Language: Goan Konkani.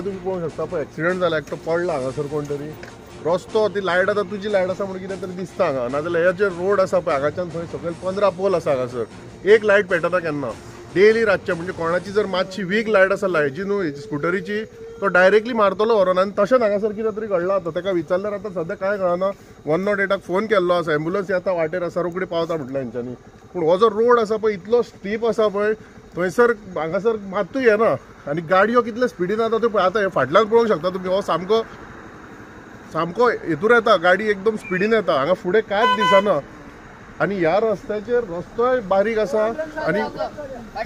आतां तुमी पळोवंक शकता पळय एक्सिडंट जाला, एकटो पडला हांगासर कोण तरी. रस्तो ती लायट आतां तुजी लायट आसा म्हणून कितें तरी दिसता हांगा, नाजाल्यार हे जे रोड आसा पळय हांगाच्यान थंय सकयल 15 पोल आसा हांगासर, एक लायट पेटना केन्ना डेली रातचें. म्हणजे कोणाची जर मातशी वीक लायट आसा लायटी न्हू स्कुटरीची, तो डायरेक्टली मारतलो व्हरोन. आनी तशेंच हांगासर कितें तरी घडलां आतां. ताका विचारल्यार आतां सद्या कांय कळना. 108 फोन केल्लो आसा, एम्बुलन्स येता वाटेर आसा, रोखडी पावता म्हटलें हेंच्यांनी. पूण हो जो रोड आसा पळय इतलो स्टीप आसा पळय, थंयसर हांगासर मात्तूय येना आनी गाडयो कितले स्पिडीन येता त्यो पळय. आतां हे फाटल्यान पळोवंक शकता तुमी, हो सामको सामको हेतूर येता, गाडी एकदम स्पिडीन येता, हांगा फुडें कांयच दिसना. आनी ह्या रस्त्याचेर रस्तोय बारीक आसा आनी